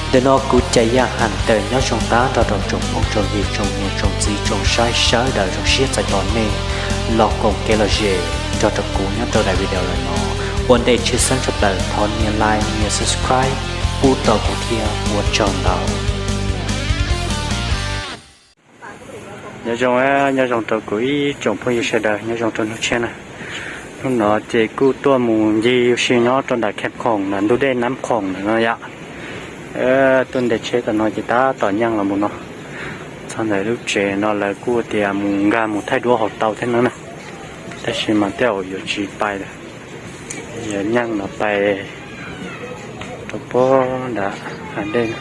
Ntawm no kuv Cais Yaj Ham Tawm nyob zoo tag nrho rau tsoom phooj tsoom ywg tsoom niam tsoom txiv tsoom saib sawv daws, zoo siab txais tos nej los koom kev lom zem nrog rau kuv nyob rau daim video lawm no. Ua ntej tshwj xeeb tshaj plaws thov nias like nias subscribe pub tau kuv thiab, ua tsaug ntau. Nyob zoo, nyob zoo rau kuv ib tsoom phooj ywg sawv daws, nyob zoo rau hnub tshiab na. Hnub no ces kuj tuaj mus ncig ua si nyob rau nram Khees Khoom na, ntug dej Nab Khoom na no yom. Tuaj ntes tsheb tom no ces tab tom nyeej los mus no. Txog ntawm lub tsev no lawv kuj tias mus nkag mus thaij duab hauv tau thiab no na. Tab sis mas tej zaum yuav tsis pais lawm, yuav nyeej no pais rau puag nram hav dej na.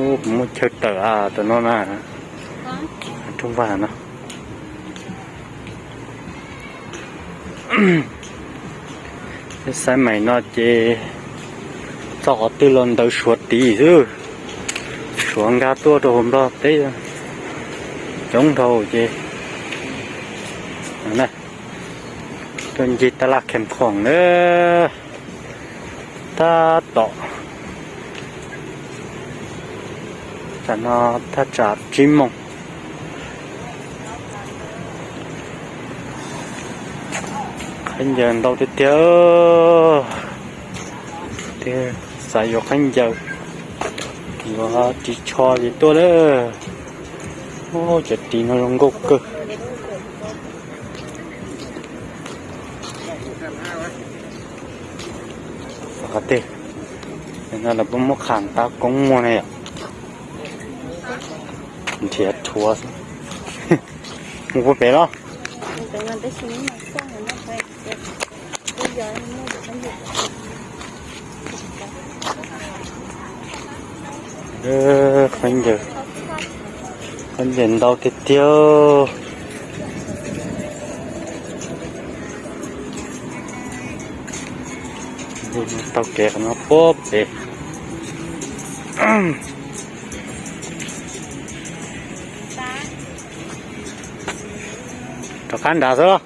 Ub, kuv muaj chaw tawm a, tom no na, rooj vag no. Peb xaiv maim no ces txog qhov twg los ntawd suav tiv xwb, suav nkag tuaj rau hauv Nplog teb coob dhau ces tuaj ncig taj laj Khees Khoom na. Tab tom, tam no thaj tsam tsib moos. Khaub ncaws ntau tiag tiag, xav yuav khaub ncaws, yuav ris tsho ces tuaj lawm. Cov ris no zoo nkauj kawg. Qhov twg no lawv muab qham tab koob muag na yom. Nrhiav rhuav xwb. Mus puag pem los. Khaub ncaws, khaub ncaws ntau tiag tiag. Taug kev qhov no puag pem. Rov qab nrad xwb los.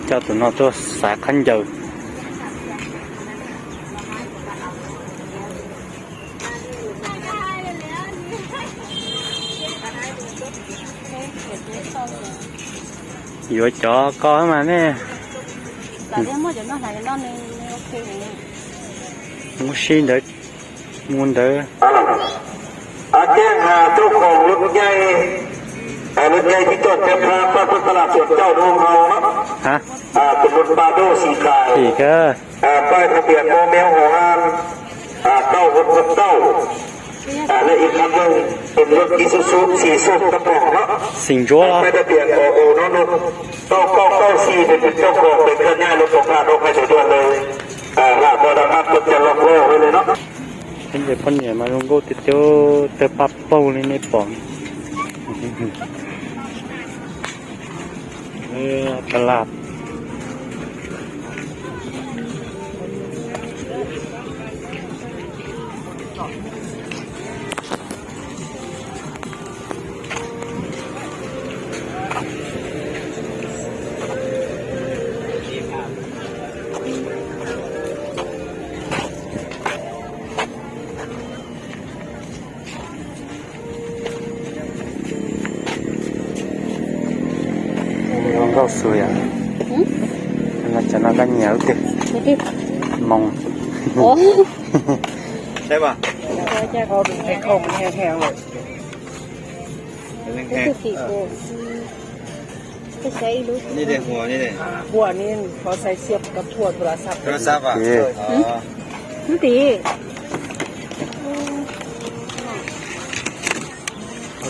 Coj tus no tuaj xaiv khaub ncaws. Yuav cov ko mas nej mus si ntawd, mus ntawd. Ceeb has tuaj khoom lub nyaij, lub nyaij tib tuaj thiab phab pab tuaj tas las tuam cauj doo hau na. Tus lub pab doo xis kais, pab tha pias koj mev hauv hab, tauj hauv tauj, lej ib qhab loog tus lub kib xub xub xis xub kab poom na. Pab tha pias koj u no no, tauj tauj tauj xis tus tuaj khoom pem koj nyaij lub pob qab doo hais tus dua ntawd, lam muaj dab qab tuaj cas los loj li no. Phooj ywg, poj niam mas zoo nkauj tiag tiag, tawg paj paug li nej pom. Tab laj. Zoo nkauj xwb yom. Cov no koj nyiam lub twg? Moos.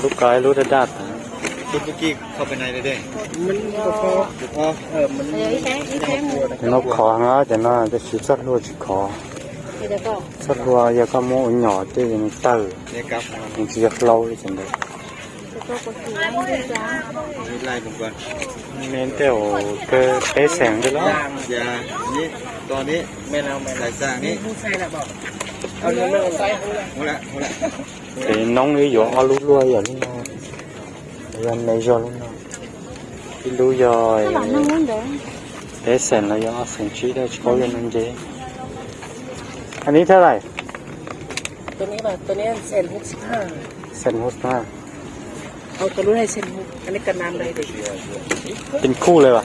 Lub ko ib lub daj daj tas. Noj khov no, cov no tab sis txoj hlua tsis khov. Txoj hlua yog koj muab ua nyom tej nws tawg, nws tsis yog hlau li cov ntawd. Me tej zaum kawg peb xees xwb los. Ces noob wb yuav ob lub luaj yog lub no, yog me zog lub no. Ib lub yog peb xees los yog ob xees tsib, tsis paub yog no nce. อันนี้เท่าไหร่ ตัวนี้ป่ะ ตัวนี้แสนหกสิบห้า แสนหกสิบห้า เอาตัวนู้นให้แสนหก อันนี้ก็น้ำได้ดิ เป็นคู่เลยว่ะ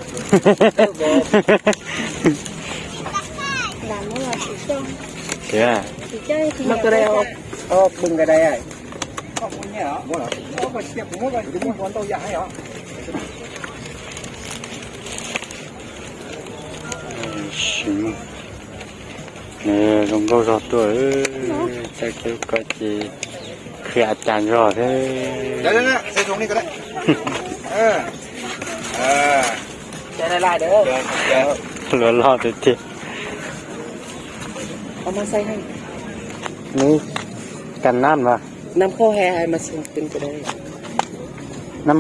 น้ำมันสีส้ม เดี๋ยว สีส้ม มันก็ได้เอา เอาบึงก็ได้ Zoo nkauj zog tuaj, txoj kev ko ces qhia cas zog thiab. Luag loj tiag tiag. Nws kas nab mas. Nab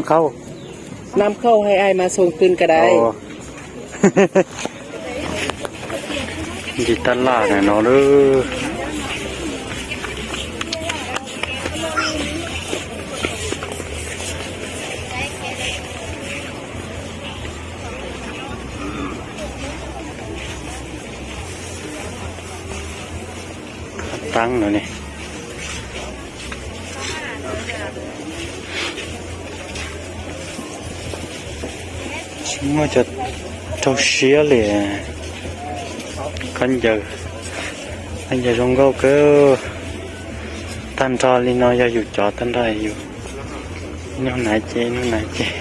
khauj. Nab khauj hay ai mas xoo pw ka dai. Nti tab laj na no lawm. Tab no ne. Tsis muaj cov raug siab li. Khaub ncaws, khaub ncaws zoo nkauj kawg. Tag nrho li no yog yus cov tag nrho yus. Ib hnub na ces, ib hnub na ces.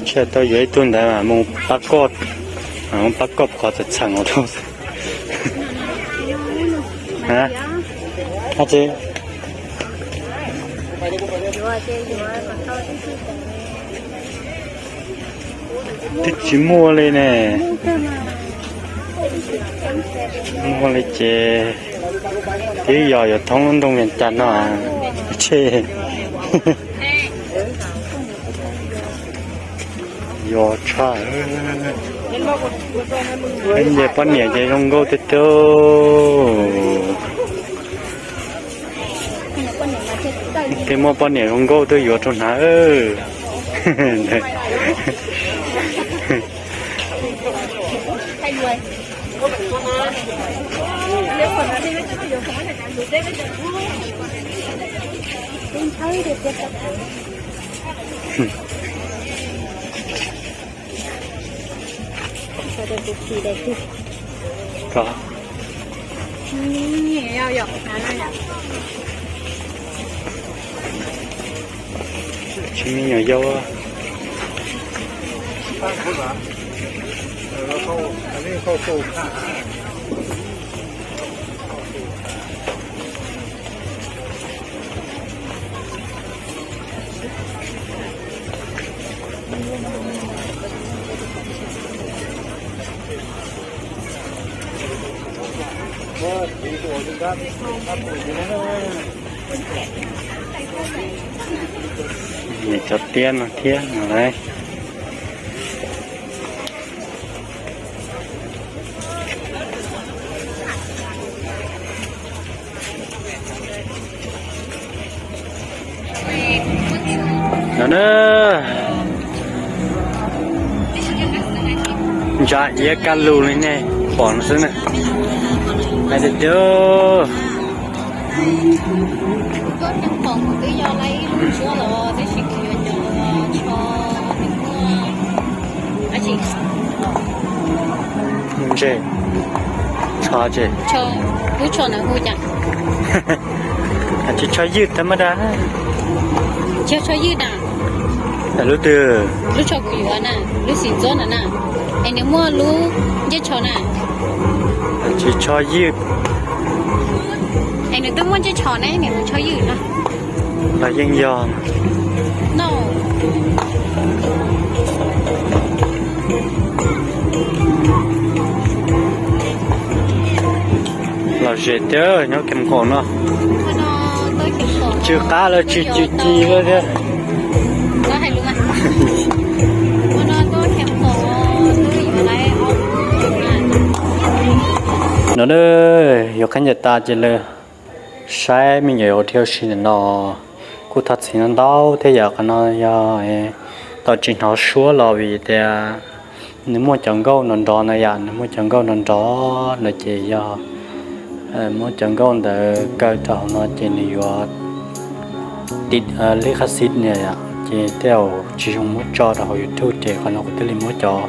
Tsis tau yuav ib tug ntawd mas mus pab koj, mus pab koj qhov txawm txheem ua luaj. Twb tsis muaj li ne. Muaj li ces twb yog yuav thoob lub nroog Vias Cas no. Tshe yog tshaj. Peb nce poj niam ces zoo nkauj tiag tiag. Tej muaj poj niam zoo nkauj twb yuav rau hnav. Tsis me nyuam yaus. Cov tiab no thiab no lauj. No na, ntsa iab kaj lug li nej pom no xwb na. Hais tias tiag, ntse, tsho tse, lub tsho na hu cas? Tsis tsho ywj tag maj dab. Tsis tsho ywj na. Lub twg? Lub tsho kuv yuav na, lub xim ntxob na na. Es nws muaj lub ncej tsho na. Tsis tsho ywj. Es nws twb muaj ncej tsho ne, nws mus tsho ywj na. Los yeej yog. No. Lom zem tiag nyob Khees Khoom no. Tsw qab los tsis cim ci li thiab. No yuav qhab ncaws tas ces lawv saib me nyuam yaus dhia ua si ntawm no. Kuj thov txim ntau ntau thiab yom, qhov no yog tau tsis hnov suab los vim tias nws muaj cov nkauj nrov nrov na yom, nws muaj cov nkauj nrov nrov no ces yog muab cov nkauj ntawd kaw rau hauv no ces nws yuav tiv lij qab xib na yom, ces tej zaum tsis zoo muab tso rau hauv YouTube ces qhov no kuv thiaj li muab cov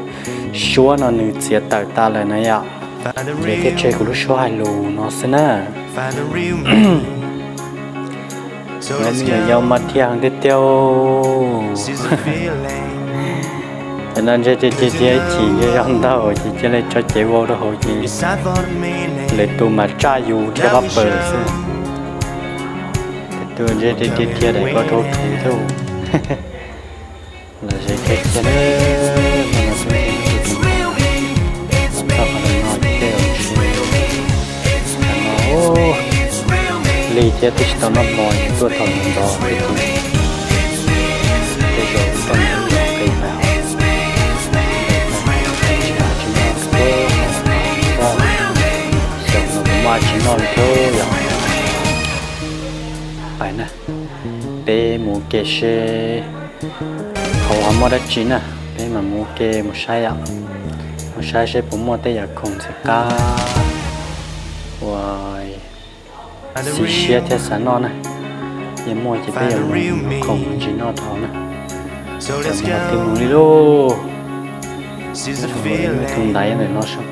suab no nws txiav tawm tas lawm na yom, ces thiaj tseg kuv lub suab hais lus no xwb na. Cov me nyuam yaus mas dhia heev tiag tiag. Cov no ntshe cia cia ib chim ntshe yog ntau ces cia li tso cev vau rau hauv ces lwm tus mas tsaj yus dhia pab pawg xwb. Tus ntshe dhia dhia daim ko rau rhuv thiab. Lom zem kawg kiag na. Txog qhov no ces, no lig thiab twb tsis tau noj hmo ces tuaj thaum ntxov thiab ces tej zaum tau nqis pais hauv, tsis noj tsis noj, xyov no kuv muaj tsis noj li thiab yom. Pais na, peb mus ke seb hauv ho muaj dab tsi na, peb mam mus ke mus saib yom, mus saib seb puas muaj tej yam khoom ntxim qab uas xib siab thiab xav noj na. Yog muaj ces peb yuav mus khoom ntsis noj rau hauv na. Cov mus ho twb mus li lauj. Tus ntaiv ntawm no sab,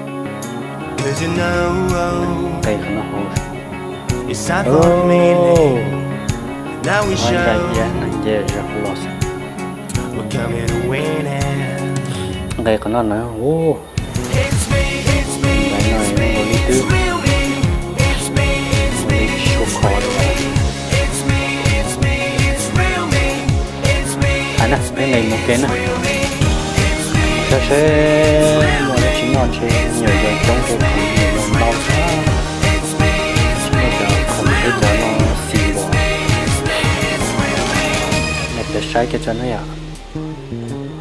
nqes qhov no hauv. Nqaij iab neeg nce zog los xwb. Nqes qhov no na, ntaiv no ua li twb ua li tsis sua khov li. Hais na, peb nqes mus ke na. Saib seb muaj dab tsi noj ntshe me nyuam yaus coob ntshe khoom me nyuam yaus ntau xwb. Muaj cov khoom peb cov no xis npaum. Nej peb saib kiag tso na yom.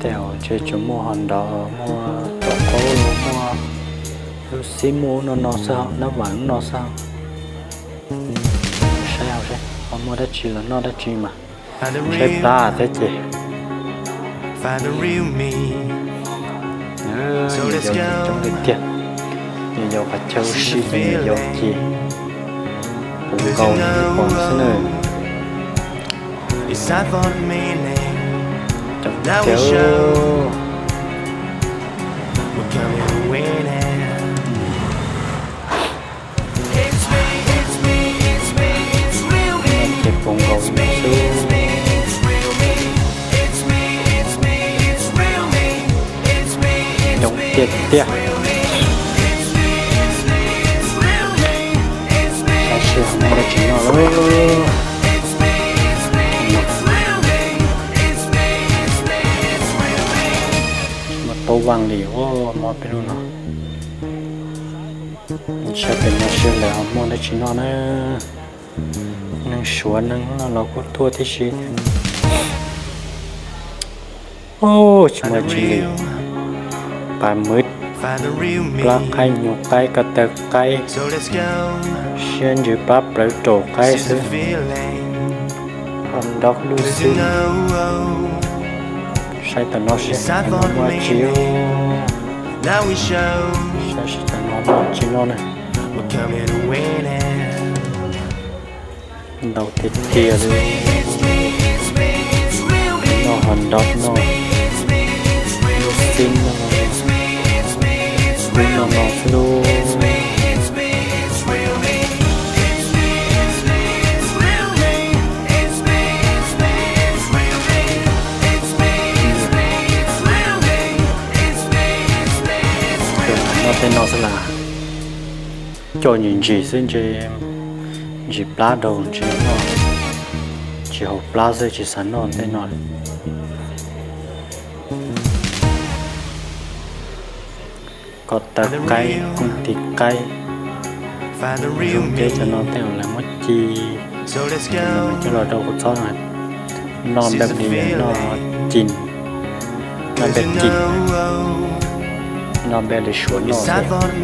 Tej zaum ntshe tsuas muaj hos nrov, muaj tus qaub, muaj lub xib, muaj ub no no xwb, nab vam ub no xwb. Saib hauv seb ho muaj dab tsi los noj dab tsi mas. Saib plab thiab ces. Nyuam yaus coob tiag tiag. Nyuam yaus qhov chaw ua si ces nyuam yaus ces puv nkaus li pom xwb na. Coob tiag. Ces puv nkaus li xwb. Coob tiag tiag. Saib seb ho muaj dab tsi noj lauj. Muaj taub vaaj li, mob peb lub no. Saib pem no seb lawv ho muaj dab tsi noj na. Neeg Suav neeg no los kuj tuaj tib si. Tsis muaj tsi li. Pas mwb, plab qaib, nyuj qaib, ko taw qaib, siab ntsws plab plawv raum qaib xwb. Ho nrov lug xwb. Saib tam no seb tam no muaj tsi. Saib seb tam no muaj tsi noj na. Ntau tiag tiag li. Noj ho nrov noj, lub xib noj, lub no no xwb lub. Noj tej no xwb las. Coj ntsis ntsis xwb ntshe, ntsis plab rau ntshe noj, tsis haum plab xwb tsis xav noj tej no. Ko taw qaib, kooj tis qaib, zoo peb cov no tej zaum lawv muab ci coj los rau kuv txhob no. Noj npej li, noj cin, noj npej cin, noj npej li Suav noj xwb.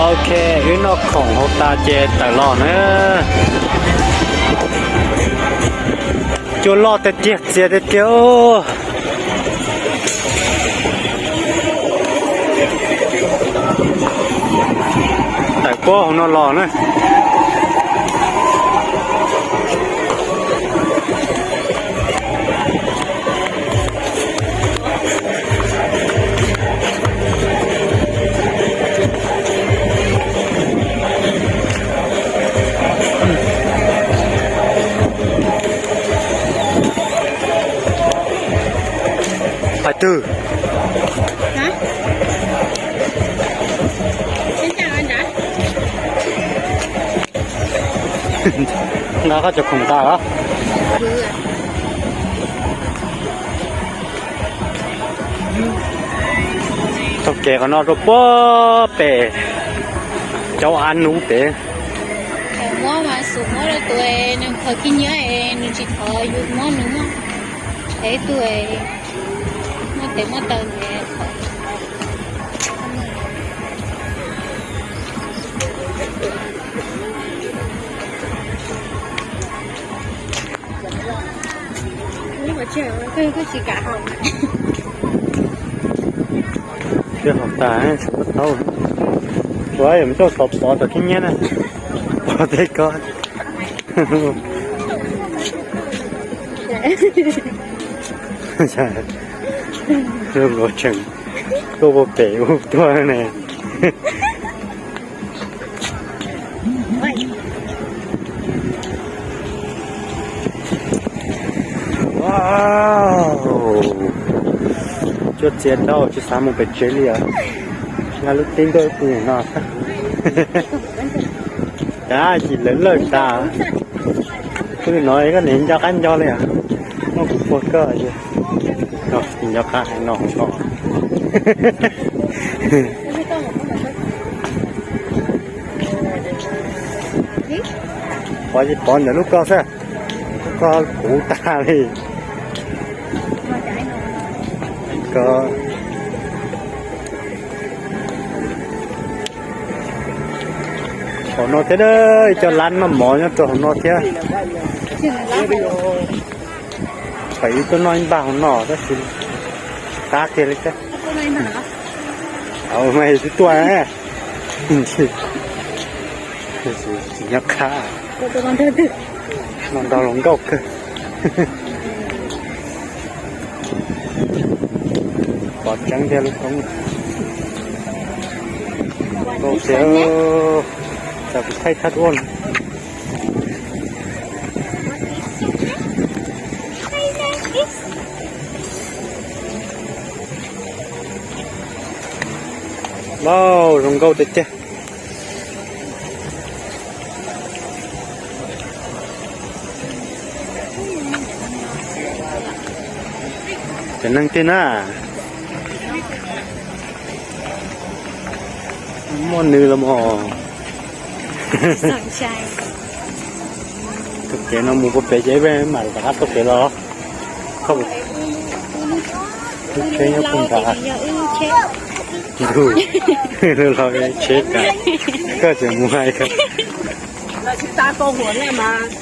Ok, wb noj khoom hauv tas ces tawm los na. Cua loj tiag tiag, txias tiag tiag. Tawm puag hauv no los na. Hais twg? Nqa koj cov khoom tas los. Taug kev qhov no rau puag pem cov av nuv pem. Muab mas xub muab rau tus nws khaws khib nyiab es nws tsis thov yus muab nws mog. Es tus muab tes muab taw nws thov. Twb haus tas, tau, ua yog mus coj xov pov tom khib nyiab na, pov tej ko. Lub nkaus tseem tuaj puag pem ub tuaj ne. Cuaj txiav rau tsis xav mus pem tsev li os. Nqa lub tib ntuj pw no. Tab sis lawv lawj tas. Pw no koj niam nco qab nco li os. Muab kuv puag koj. Tsis nco qab hais no no. Pov tsis pov ntawm lub koj xwb. Lub koj puv tag li. Koj hauv no thiab, ib co lab noj mov nyob rau hauv no thiab. Pem ib tuaj noj ib npaj hauv no tab sis qab kiag li thiab. Mas twb tuaj, tsis nyob qab. Noj nrog hluas nkauj kawg. Pov tseeb tiag lub koob. Nkauj tiag, tsam kuv thaij thaj duaj no. Lauj, zoo nkauj tiag tiag. Cov neeg tiag na. Muaj nws los mog. Taug kev no mus puag pem ces peb mam rov qab taug kev los. Lub tsheb nyob puag nrad. Ntuj, los tsheb tas, koj tseem mus hais.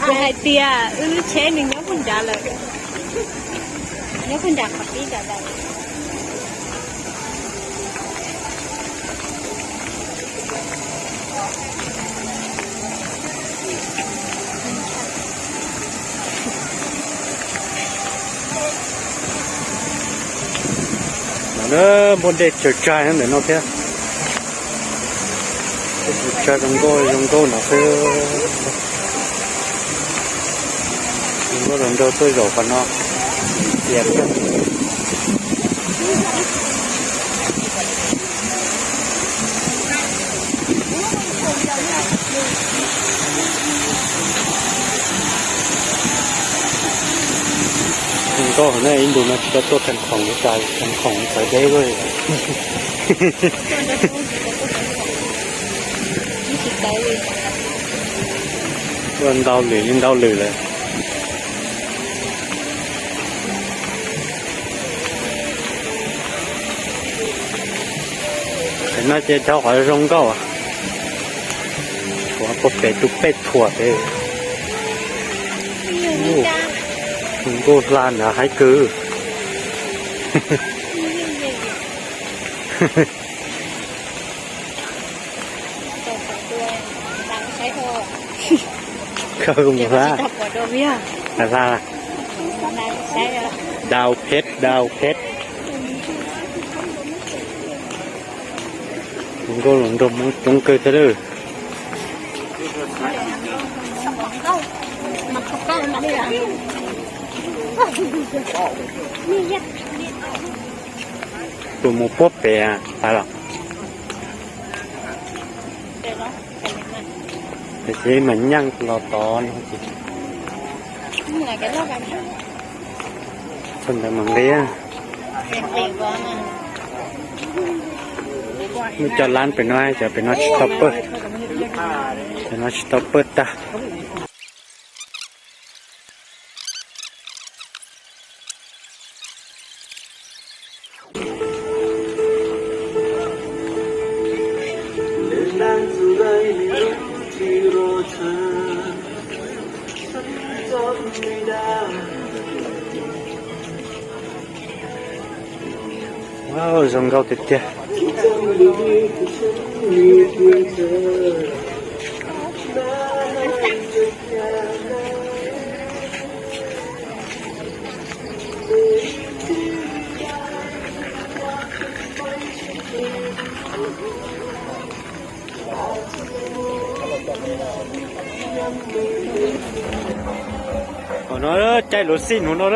Hais tias wb lub tsheb nws nyob puag nrad lawm, nyob puag nrad qhov pib nrad lawm. No na, muaj dej tsaws tsag ntawm no thiab. Dej tsaws tsag zoo nkauj zoo nkauj no xwb. Zoo nkauj zoo nraug tuaj zaum qhov no. Tias thiab. Zoo nkauj na, ib ntus no tsis tau tuaj Khas Khoom li cas, Khas Khoom txawv deb lawm. Tuaj ntau lwm li ntau lwm lawm. Qhov no ces dhau qhov zoo nkauj. Qhov puag pem tus pej thuam pem. Nkauj hla nrad haib kawg. Koj mus hla. Hla. Dau phet, dau phet. Nkauj los nrog Hmoob coob kawg thiab lawm. Tus mus puag pem tas los. Ces mas nyeej los tod no ces. Txog ntawd mas nqis. Muaj cov lab pem no, cov pem no tsis tau pawj, cov no tsis tau pawj tag. Wow, zoo nkauj tiag tiag. Hauv no caij luv xij hauv no,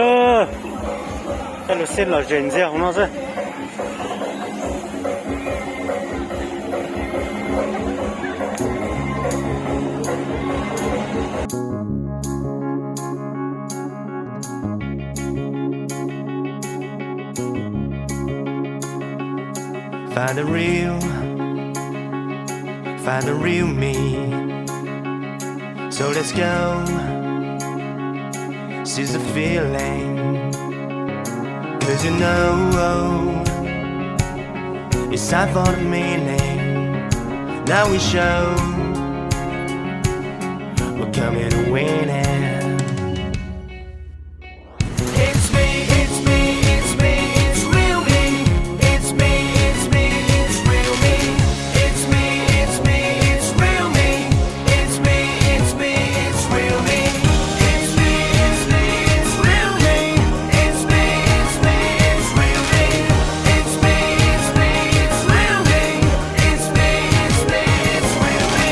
caij luv xij lom zem ntxiag hauv no xwb. Find the real, find the real me. So let's go, seize the feeling. 'Cause you know, it's time for the meaning. Now we show we're coming to win it. It's me, it's me, it's me, it's real me. It's me, it's me, it's real me. It's me, it's me, it's real me. It's me, it's me, it's real me. It's me, it's me, it's real me. It's me, it's me, it's real me. It's me, it's me, it's real me. It's me, it's me, it's real me.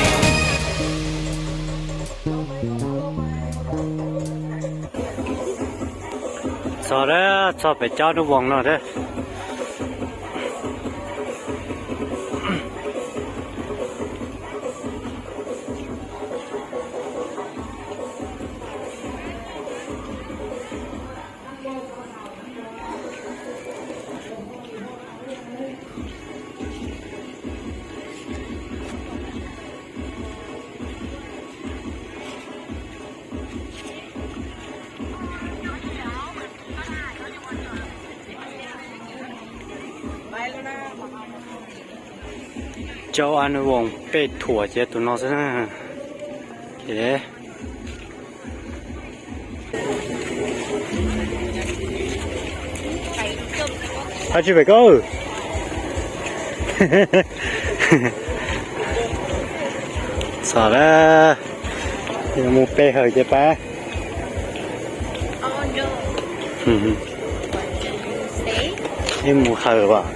Txog dab, txog pem cov nub voos no dab. Cov nub voos pej thuam ces tus no xwb na. Hab tsi pem koj. Txog lawm, mus pe hawm ces pab. Ib mus hawm as.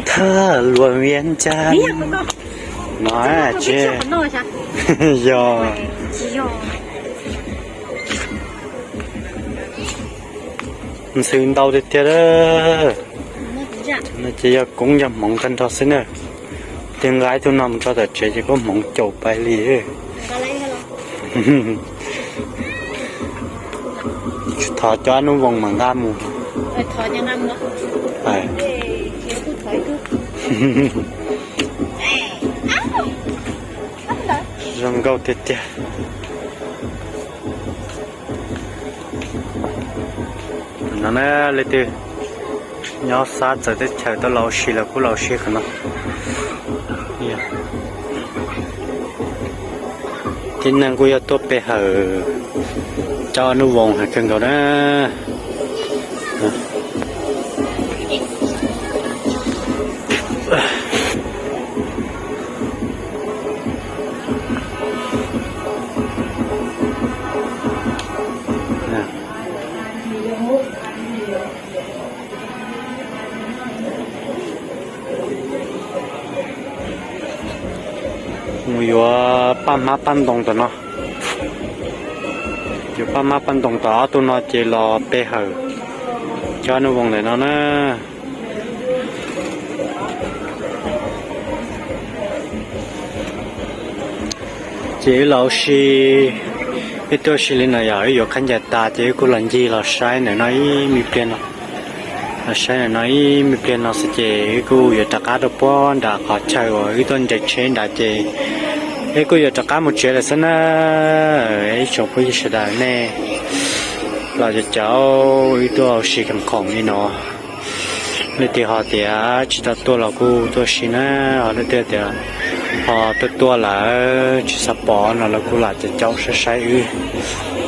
Thab luam viav cas no tsis yog. Ntxhw ntau tiag tiag. No ces yog koob yog hmoov tag nrho xwb na. Ces nqa ib tug no mus rau tom tsev ces kuj hmoov caum pais li. Tsis thov cov nub voos mas nqa mus. Zoo nkauj tiag tiag. No na, leej twg nyob sab txawv teb chaws tuaj los ua si los kuj los ua si qhov no. Tib neeg kuj yog tuaj pe hawm cov nub voos heev kawg nkaus na. Mus yuav paj hmab paj ntoo tom no. Yuav paj hmab paj ntoo tom ob tug no ces los pe hawm cov nub voos ntawm no na. Ces wb los ua si, wb tuaj ua si li no yog wb yuav khaub ncaws tas ces wb kuj los ncig los saib ntawm no ib me pliag no. Los saib ntawm no ib me pliag no xwb ces wb kuj yuav rov qab rau puag nram qhov chaw uas wb tuaj nres tsheb nrad ces wb kuj yuav rov qab mus tsev lawm xwb na. Ib tsoom phooj ywg sawv daws nej los cov caum wb tuaj ua si khoom khoom li no. Leej twg ho tias tsis tau tuaj los kuj tuaj ua si na, ho leej twg tias ho tuaj tuaj lawm tsis xav pom no los kuj lam caum caum saib saib wb,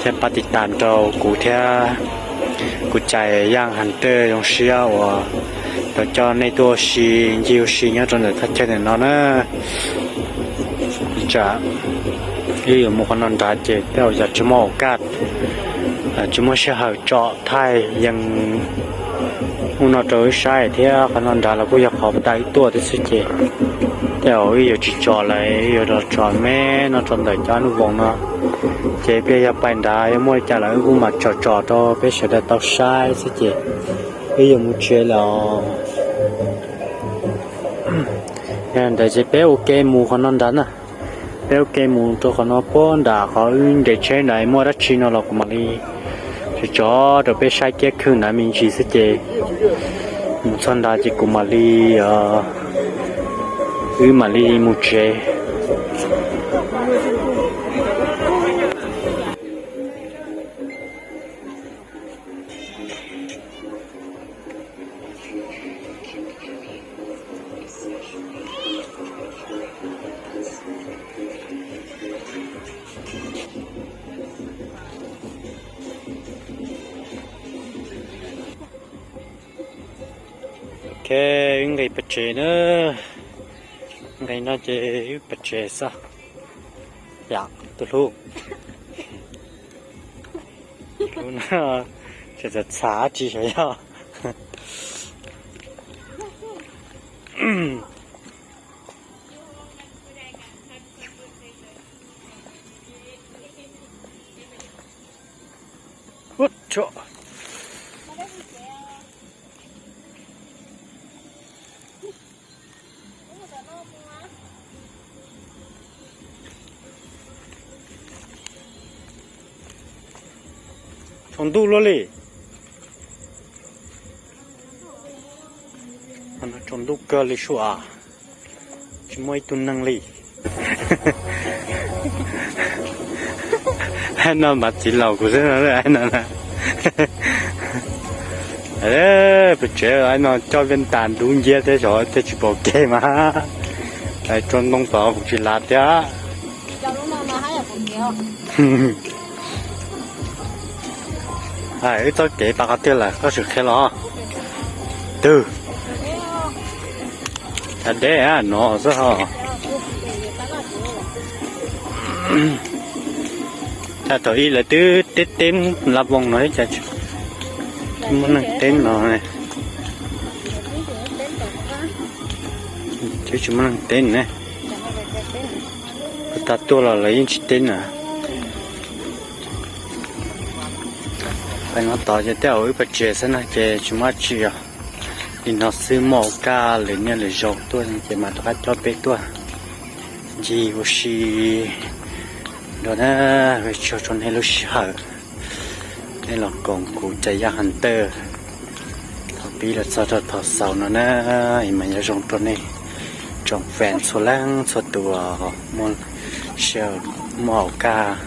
thiab pab tiv tas rau kuv thiab kuv cais Yaj Has Tej zoo siab uas tau coj nej tuaj ua si ncig ua si nyob rau ntawm thaj chaw ntawm no na. Tsam wb yuav mus qhov no nrad ces tej zaum yog tsis muaj auv kaj, tsis muaj sij hawm tsom thaij yees ub no rau wb saib thiab qhov no nrad los kuj yog qhov tas wb tuaj thiab xwb ces tej zaum wb yuav tsis tsom lawm, wb yuav los tsom me no rau ntawm cov nub voos no. Ces pliag yog pais nrad yog muaj li cas los wb kuj mam tsom tsom rau peb sawv daws tau saib xwb ces wb yuav mus tsev lawm os. Ntawd ces peb ua ke mus qhov no ntag na. Peb ua ke mus rau qhov no puag nram qhov wb nres tsheb ntawd, muaj dab tsi no los kuv mam li tso rau peb saib kiab khwj ntawd me ntsis xwb ces mus txog ntawd ces kuv mam li, wb mam li mus tsev. Ok, wb nqis pov tseg na. Nqis no ces wb pov tseg xwb. Yam tus hlub, hlub no tseem txhav txhav tsis sav yog. Tsaus ntuj luaj li. Tsaus ntuj kawg li sua, tsis muaj ib tug neeg li. Hais no mas txiv laus kuv xwb no, hais no na. Peb tsev no coj viaj tas dub nciab thiab, xyov thiaj tsis pom kev mas. Tso ntoo tod kuv tsis lav thiab. Wb txoj kev pas qhov twg lawm koj sim qhia los? Twg? Thav deb no xwb ho. Thaum ib lawv twb teb teb la voos no, cas tsis muaj neeg teb no ne. Twb tsis muaj neeg teb ne. Kuv tau tuaj los lawv yeej tsis teb na. Pem no tod ces tej zaum wb pov tseg xwb na ces tsis muaj dab tsi os. Li no xwb, muaj ua kaj lwm niaj lwm zaus tuaj ces mam rov qab coj peb tuaj ncig ua si dua na. Ua tsaug rau nej lub sij hawm, nej los koom kuv cov yaj Hunter thaum pib los txog rau thaum xaus no na. Es mas nyob zoo rau nej tsoom fan txhua leej txhua tus, muaj sij hawm muaj ua kaj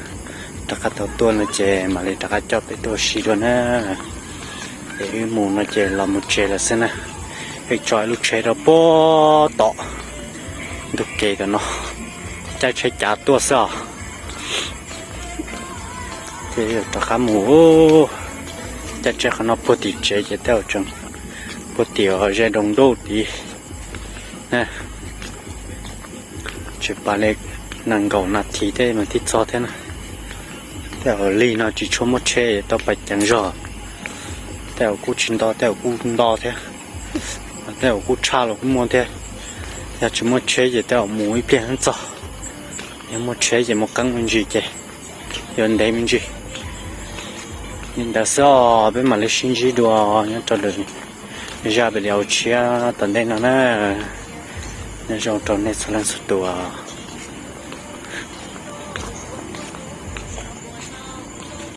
rov qab tau tuaj no ces mam li rov qab coj peb tuaj ua si dua na. Es wb mus no ces los mus tsev lawm xwb na. Wb tso ib lub tsheb rau puag tom ntug kev tom no, caij tsheb cav tuaj xwb os. Ces rov qab mus, caij tsheb qhov no puag tim tsev ces tej zaum tseem puag tim ze doo ntuj tid. Tsis pas li nees nkaum nas this tej mas thiaj txog thiab na. Tej zaum lig no tsis tshua muaj tsheb tau pais ceev zog. Tej zaum kuj tsis nto, tej zaum kuj nto thiab. Tej zaum kuj tshaj los kuj muaj thiab. Yog tsis muaj tsheb ces tej zaum mus ib pliag txog. Yog muaj tsheb ces mus qeeb me ntsis ces yuav ntev me ntsis. Li ntawd xwb os, peb mam li sib ntsib dua nyob rau lwm zaj video tshiab tom ntej no na. Nyob zoo rau nej txhua leej txhua tus.